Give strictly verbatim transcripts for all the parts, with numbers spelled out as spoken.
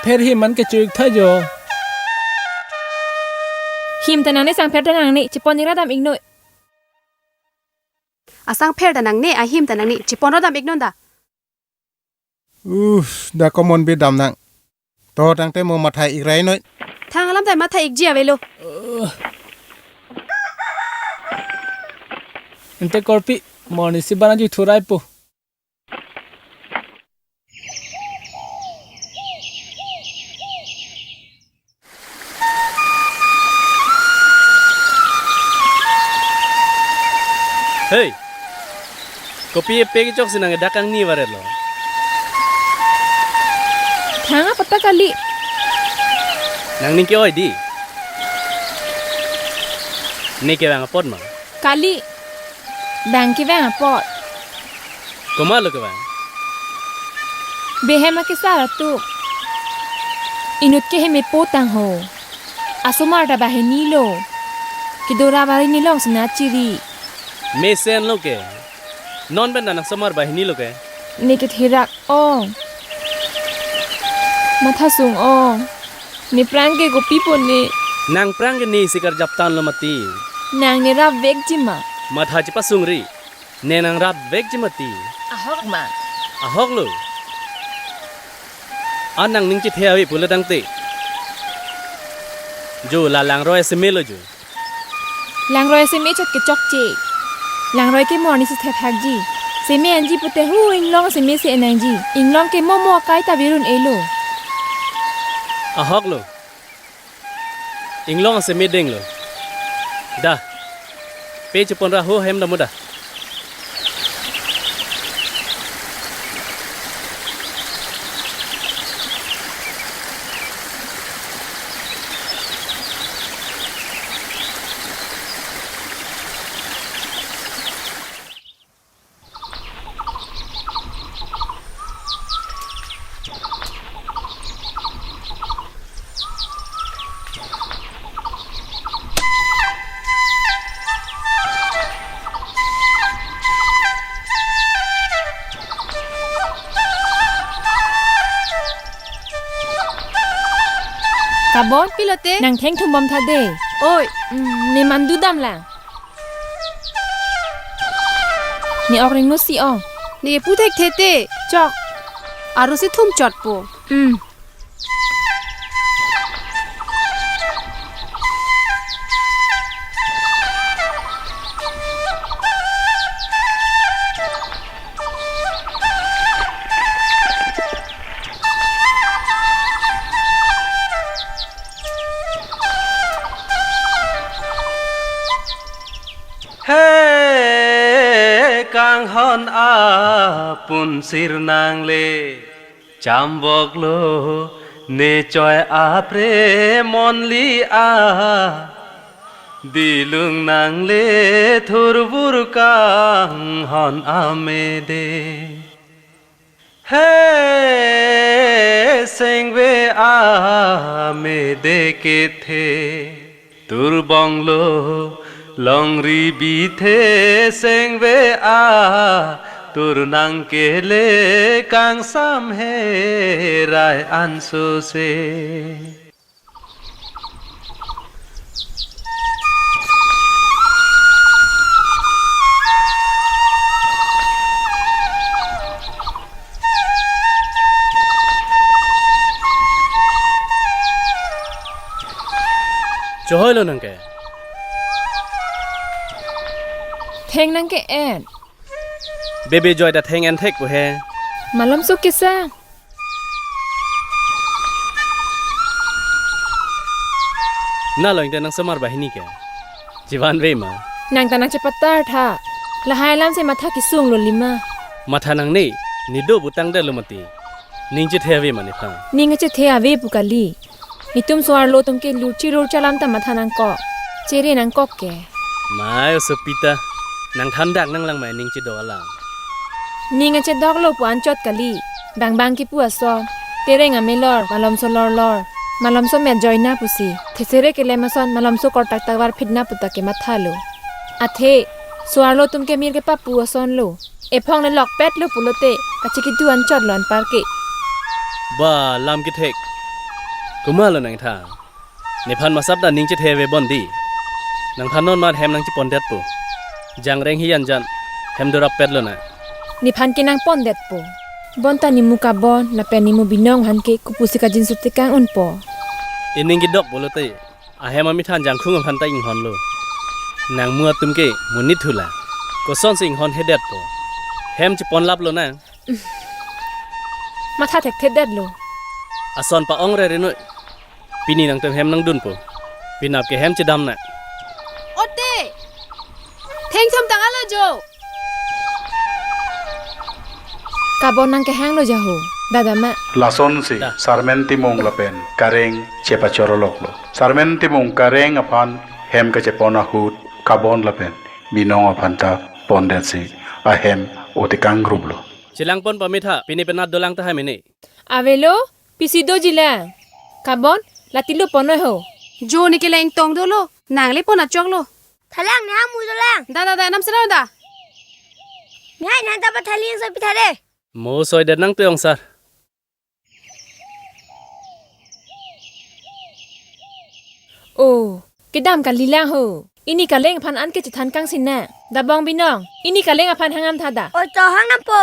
Pher him an kecho-ik tha jo. Him ta nangne, sangpher ta nangne, chepon-ik ra dam-iknoi. Asangpher ta nangne, ahim ta nangne, chepon ra dam-iknon da. Uh, da komon be dam nang. To tangte mo matha-ik ra-inoi. Thang alam ta matha-ikji avelo. Ante korpi, morning si bana ju thurai po. Hei, kopi epe kechok si nang edak kangni varet lo? Thang apot ta kali. Nangning ke-oi di. Ne kevang apot ma? Kali. Bang kevang apot. Komat lo kevang? Behem akesar atum. Inut ke hem epo tang ho. Asomar ta banghini lo. Kedo ra bari nelong sina chiri. Mesen lo ke. Non pen ta nang somar banghini lo ke. Ne ketherak ong. Matha sung ong. Ne phrang ke kopi po ne. Nang phrang ke ne si karjap tanglo mati. Nang ne rapvekji ma? Matha chepasung ri. Ne nang rapvekji mati. Ahok ma? Ahok lo. An nangning chethe ave pulo tangte. Jo la langroi seme lo jo. Langroi seme chot kechokche. Langroi ke morning si thethakji. Seme anji pute hu inglong seme si en nangji. Inglong ke momo akai ta virun-e lo. Ahok lo. Inglong seme deng lo. Da. Pe chepon ra ho hem dam da. Kabon pilote? Nang thengthum bom tha de. Oi. Mm, ne mandu dam lang. Ne ok ring no si ong. Ne pu thekthete. Chok. Aro si thum chot po. Mm. He kanghon apun sir nangle, chambok lo ne choi apre monli a, dilung nangle thurbur kanghon amede. He sengve amede kethe, turbong lo longri bithe sengve a, tur nangkele kangsam herai ansose. Chohoi lo nangke. Theng nangke-en. Bebe joi ta theng en thek ko he. Malom so kesa. Na lo ingte nang somar banghini ke. Chivan ve ma. Nang ta nang chepatar tha. Lahai alam si matha kesung lo lima. Matha nangne, ne do pu tangdet lo mati. Ning chethe ave ma nephan. Ning chethe ave pu kali. Netum so-arlo atum ke lurchi lurcha alam ta matha nangkok. Chere nangkok ke. Mai o Sopita. Nang thandak nanglang mai ning chedok alam. Ning achedok lo pu anchot kali. Bang bang kipu ason. Tereng amelor, malomso lorlor. Malomso met joina pusi. Thesere kelem ason, malomso kortak tak varphit na puta ke matha lo. Athe, so-arlo atum ke mir kepapu ason lo. Ephong ne lokpet lo pulote, kachikitu anchot lo anpar ke. Ba, lam kethek. Komat lo nangthan? Nephan masap ta ning chethe ave bon dei. Nangphan non mat hem nangchepondetpo. Jangreng hi anjan hem dorap pet lonang. Nephan ke nangpondetpo. Bonta nemu Kabon lapen nemu Binong aphan ke kopusi kajinso tekang unpo? Ining kedok pulote ahem amithan Jangkhung aphan ta inghonlo. Nangmu atum ke monit thulang. Kosonsi inghonhedetpo? Hem cheponlap lonang. Matha thekthedetlo. Ason pa-ong rere noi. Pini nangtum hem nangdunpo. Penap ke hem chedamnang. Ote. Thengthom tang alo jo. Kabon nangkehanglo jaho. Dada ma. Lasonsi Da. Sarmen Timung lapen Kareng chepachoroloklo. Sarmen Timung Kareng aphan hem kachepon ahut Kabon lapen Binong aphan ta pondetsi ahem otekang gruplo. Chelangpon pamitha, pini penat dolang tahai mene. Avelo, pisi dojilang. Kabon, latilo ponoi ho. Jo ne kelang tong dolo, nangle pon achoklo. Thalang ne hamu dolang. Da, da, da, nam sera da. Nihai nang ta pathali soi pithare. Mo soi det nang tuyong sar. Oh, kedam kalilang ho. Ini Kareng aphan an ke chethan kangsinang. Dabong Binong, ini Kareng aphan hangam thada. Oi to hangam po.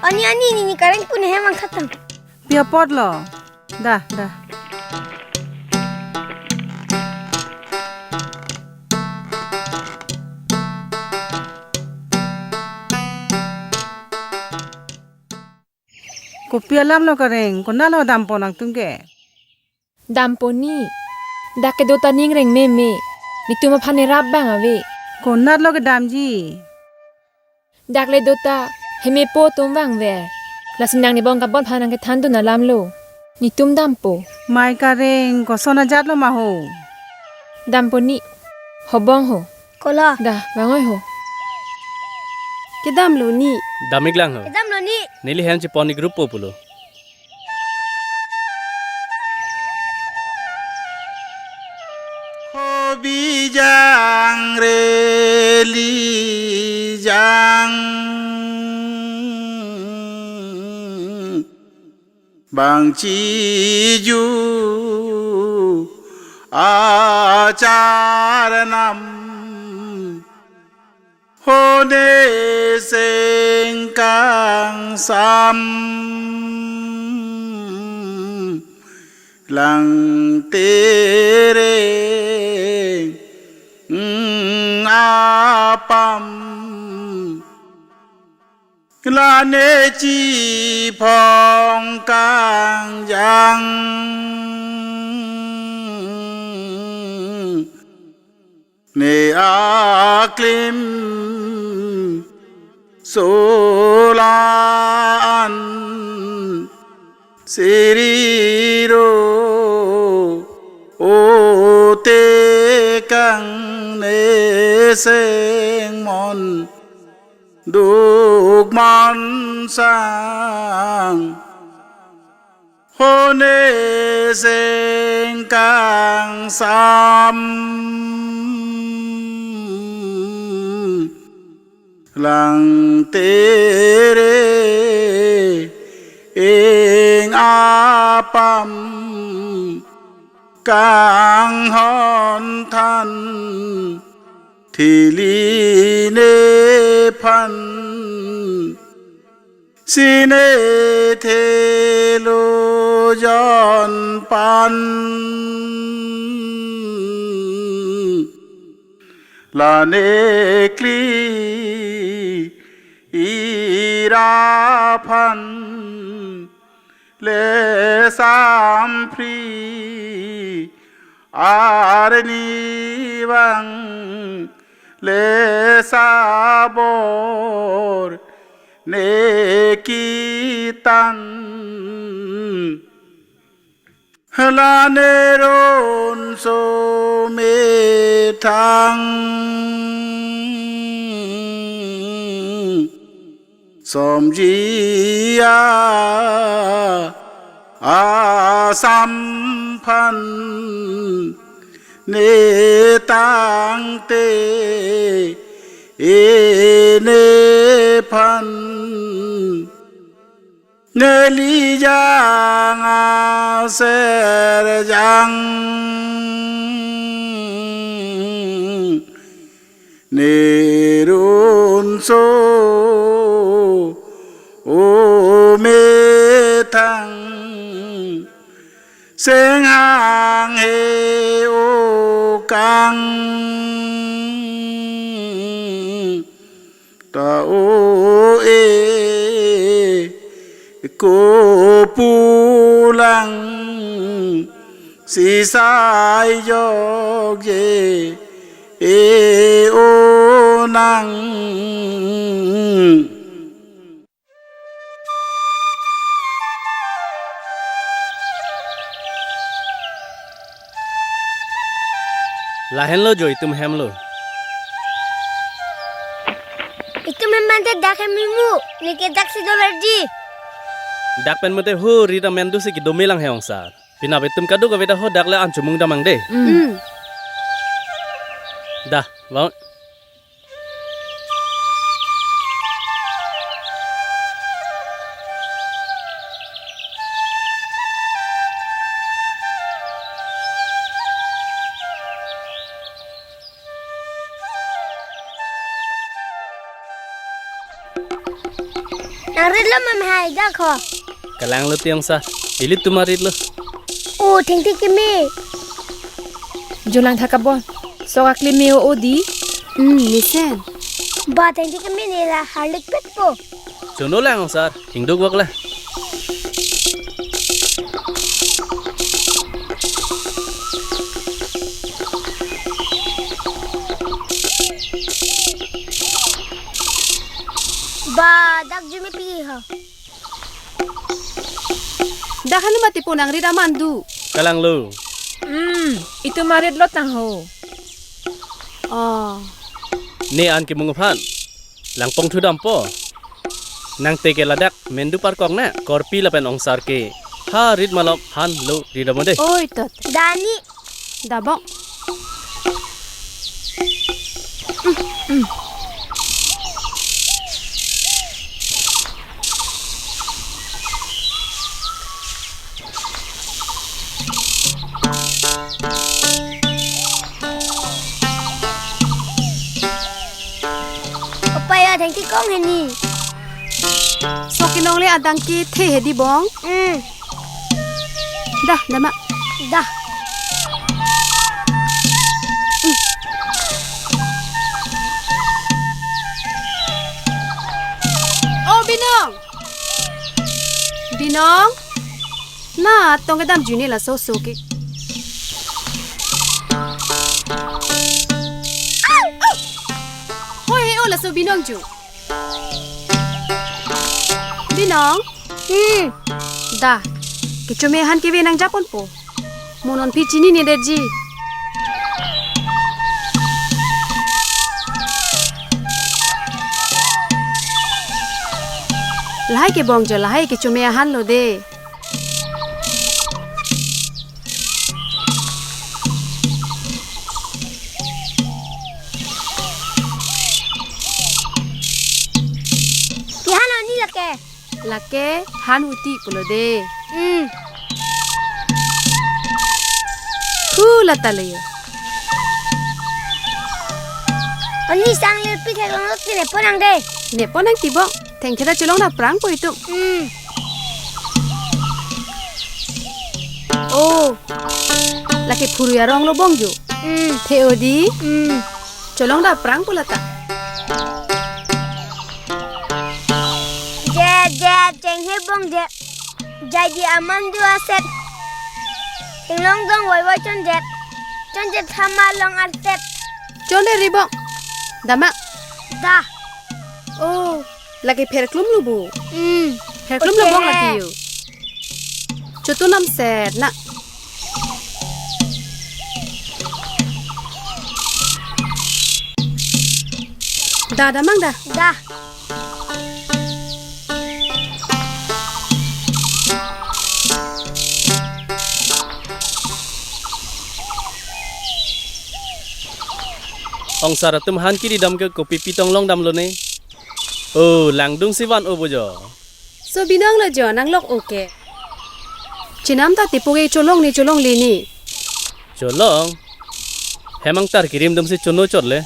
Ani, ani, ini, ini Kareng pun hem angkhatang. Pi apotlo. Da, da. Kopi alamlo Kareng, konatlo dampo nangtum ke? Dampo ni. Dak kedo ta ning rengme me. Netum aphan ne rap bang ave. Konatlo kedamji? Dak le do ta hemepo atum vangver. Lasi nang ne bong Kabon aphan nangkethan dun alamlo. Netum dampo. Mai Kareng, koson ajatlo ma ho? Dampo ni. Hobong ho. Kola. Da, vangoi ho. Kedamlo ni. Damiklang ho. Kedamlo ni. Neli hem chepon ni gruppo pulo. Hobi jang reli jang bang chiju achar nam. Hone seng kangsam lang tereng apam. Lane chiphong kangjang ne aklim sola an siriro ote kang ne seng mon duk man sang. Hone seng kangsam lang tereng apam kanghon than thili nephan sine thelo jon pan lane kli ira phan lesam phri arni vang lesabor ne kitan. Lane ron so methang somjia asam phan ne tangte ene phan Neli jang aser jang, nerun so o methang, seng hanghe o kang ta o-e ko pulang, sisai jokje e onang. Lahenlo jo itum hemlo. Itum hem mante dak hem mumu, neke daksi doverji. Dak pen mate ho rit amen do si kedo melang he ongsar. Penap itum kadokave ta ho dak le an chomung damnang de. Mm. Mm. Dah, vang. Nang ritlo ma, mahai dak ho. Kalanglo ti ongsar, ilitum aritlo. O, thengthe keme. Jo langtha kabon. Sok akli me o di. Hmm, mesen. Ba, thengthe keme ne la harlik petpo. Chono lang ongsar, ingduk bak la. Ba, dak jume pi ha. Dak hanu mati po nang rit aman do. Kalanglo. Hmm, itum aritlo tang ho. Oh. Ne an kemung aphan. Langpong thu dampo. Nangte ke ladak men do parkok na, korpi lapen ongsar ke ha rit malom han lo ri dam de. Oi tot. Dani. Dabok. Opa ya, thengthe kong hini. Sok kenong le adang kethe hedi bong. Hmm. Dah, dama. Dah. Hmm. Oh, Binong. Binong. Na, tong kedam juni laso so ke. Hoi he o laso Binong ju. Binong. Hmm. Dah. Kechome ahan keve nang japon po. Mo non phi chini ne derji. Lahai ke bong jo, lahai kechome ahan lo de. Pihano ni lake. Lake han uti pulo de. Hmm. Hu lata le yo. Oni sang le pi theklong lo ti ne ponang de. Ne ponang ti bong. Thengthe ta cholong dam prang po itum. Hmm. Oh. Lake phuru arong lo bong ju. Hmm. The o di. Hmm. Cholong dam prang po lata. Jet, jet, chenghe bong jet. Jaidi aman do aset. Inglong dong wai wai chonjet. Chonjet hama long arset. Chonde ri bong. Dama. Dah. Oh, lake pherklum lo bu. Hmm. Pherklum lo bong lake yo. Choto nam set na. Dah, damang dah. Dah. Ongsar atum han kiri dam ke kopi pitong long dam lo ne. Oh, langdung si van o bojo. So Binong lo jo, nang lok oke. Chenam ta tepo ke cholong ne cholongle ne. Cholong. Hem angtar kirim dam si chono chot le.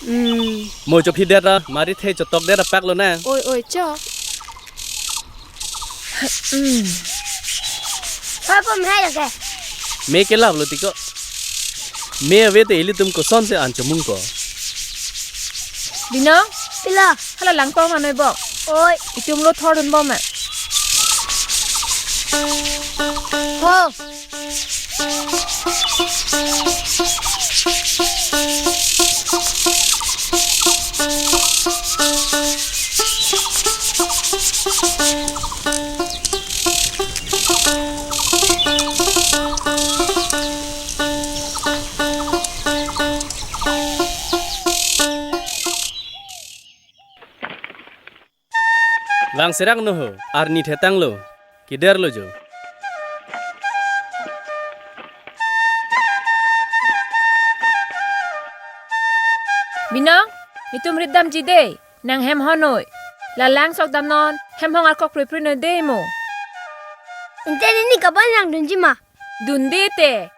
Hmm. Mo chok hi dera, mari the chotok dera pak lo na. Oi, oi, chok. Hmm. Papa, me hai lake. Me ke lap lo tiko. Me ave te ilitum kosonsi an chomung ko. Binong? Pilo? Hala langpong anoi bo. Oi. Itum lo thor dun bo ma. Ho. Vang serak no ho, arni thetang lo, kider lo jo. Binong, itum rit damji dei, nang hem hon noi. La lang sok damnon, hem hong arkok prui prui noi dei mo. Inte nini kabon lang dunji ma? Dunde te.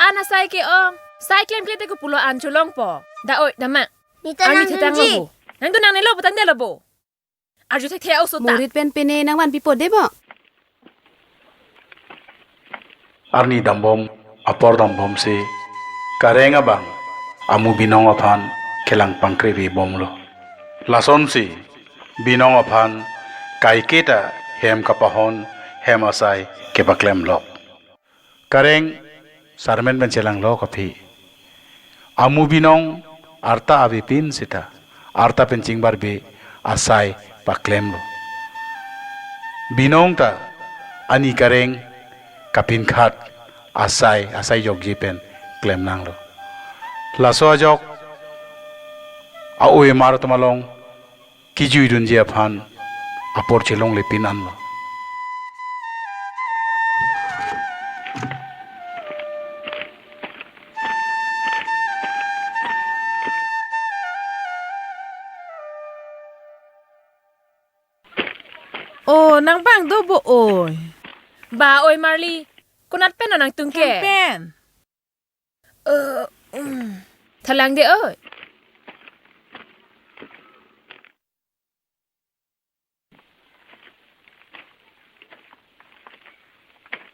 An asai ke-ong, sai klemkle te ko pulo an cholong po. Da oi, da ma. Nita arni lang thetang lo dunji ho. Nang dun nangne lo bo, tangdet lo bo. Arju thekthe oso ta. Mo rit pen pine nang vanpipo dei bo. Arni dambom, apor dambom si Kareng abang amu Binong aphan kelang pangkrevi bomlo. Lasonsi Binong aphan kaiketa hem kapahon, hem asai kepaklem lok. Kareng sarmen pen chelang lo kaphi. Amu Binong arta avepin sita, arta pen chingbarbe asai paklemlo. Binong ta ani Kareng kapinkhat asai, asai jokji pen klem nanglo. Laso ajok a-oi mar atum along kijui dunji aphan apor chelongle pin anlo. O, nang bang do bo oi. Ba oi Marli, konat pen nangtum ke? Hem pen. Eh, mm. Thalang de oi.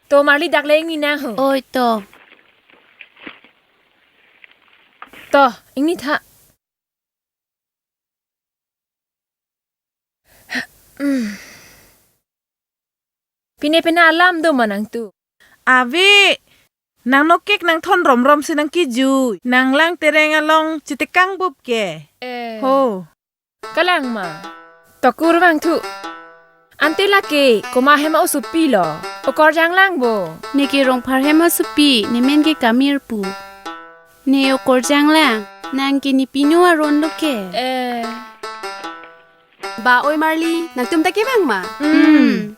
To Marli dak le ingni nang ho. Oi to. To, ingni tha. Hmm. Pine pine alam do ma nangtum? Ave, nang nokek nangthon romromsi nang kijui. Nang lang tereng along chitekang bup ke. Eh. Ho. Kalang ma. To kurvangthu. Ante lake, komat hem a-osopi lo. Okorjang lang bo. Ne ke Rongphar hem a-osopi, ne men ke Kamir pu. Ne okorjang lang, nang ke ne pinu aron lo ke. Eh. Ba oi Marli, nangtum ta kevang ma? Hmm. Hmm.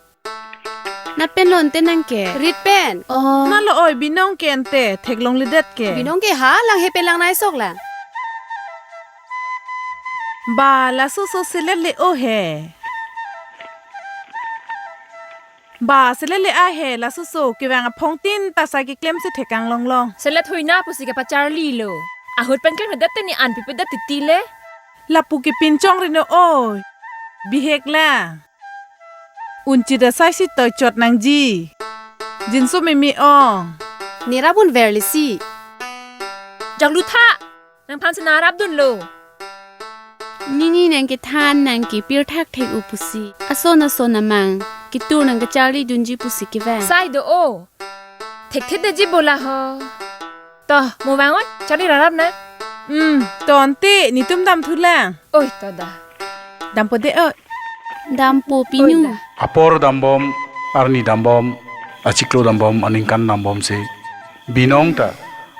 Nat pen lo ante nang ke? Rit pen. Oh. Nat lo oi Binong ke ante, theklongledet ke. Binong ke ha lang he pen lang nai sok lang. Ba laso so selet le o he. Ba selet le a he, laso so kevang aphong tin ta sai keklem si thekang longlong. Selet hoina pusi kepacharli lo. Ahut pen klemledet te ne an pipedet titi le. Lapu ke pinchong rino oi. Bihek la. Unchi da sai si toichot nangji. Jinso mimi ong. Ne rap unver le si. Jaklu tha. Nangphan si nang rap dunlo. Nini nang kethan nang ke pirthak thek-o pusi. Ason ason amang ketur nang kacharli dunji pusi kevang. Sai do o. Thekthe detji bo la ho. To, mo vang oi, charli rarap nang. Hmm, to ante, netum damthu lang. Oi, to da. Dampo de oi. Dampo pinu. Oi da. Apor dambom, arni dambom, achiklo dambom, aningkan dambom si. Binong ta,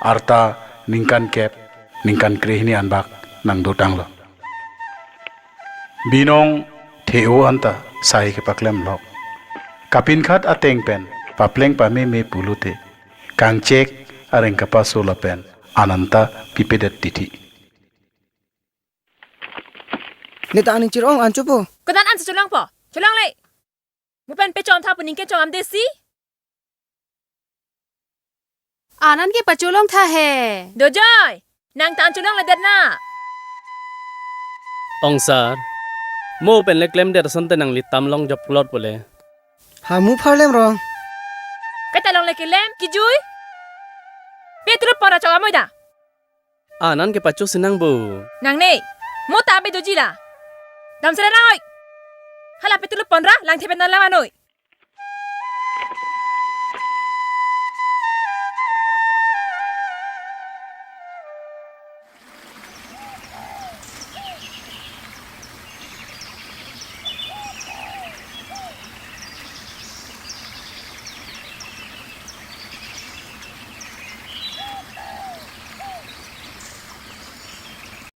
arta, ningkan kep, ningkan krehini anbak, nang dotanglo. Binong the-o anta sai kepaklem lok. Kapinkhat ateng pen papleng pameme pulote kangchek areng kapaso lapen an anta pipedet titi. Neta aning chirong an chopo. Kodan an si cholongpo. Cholongle. Mo pen pechong tha pu ningke chong-amde si. Anan ke pacholong tha he. Dojoy, nang ta an cholongledet na. Ong sir, mo pen le klemdet asonte nangli tam longjop klot pule. Ha mu pharlem rong. Kaita longle kelem kijui. Petrup pon ra chok-am oi da. Anan ke pacho sinang bo. Nang ne, mo ta be doji la. Damsela nang oi. Hala petrup pon ra, lang thepen nang lam anoi.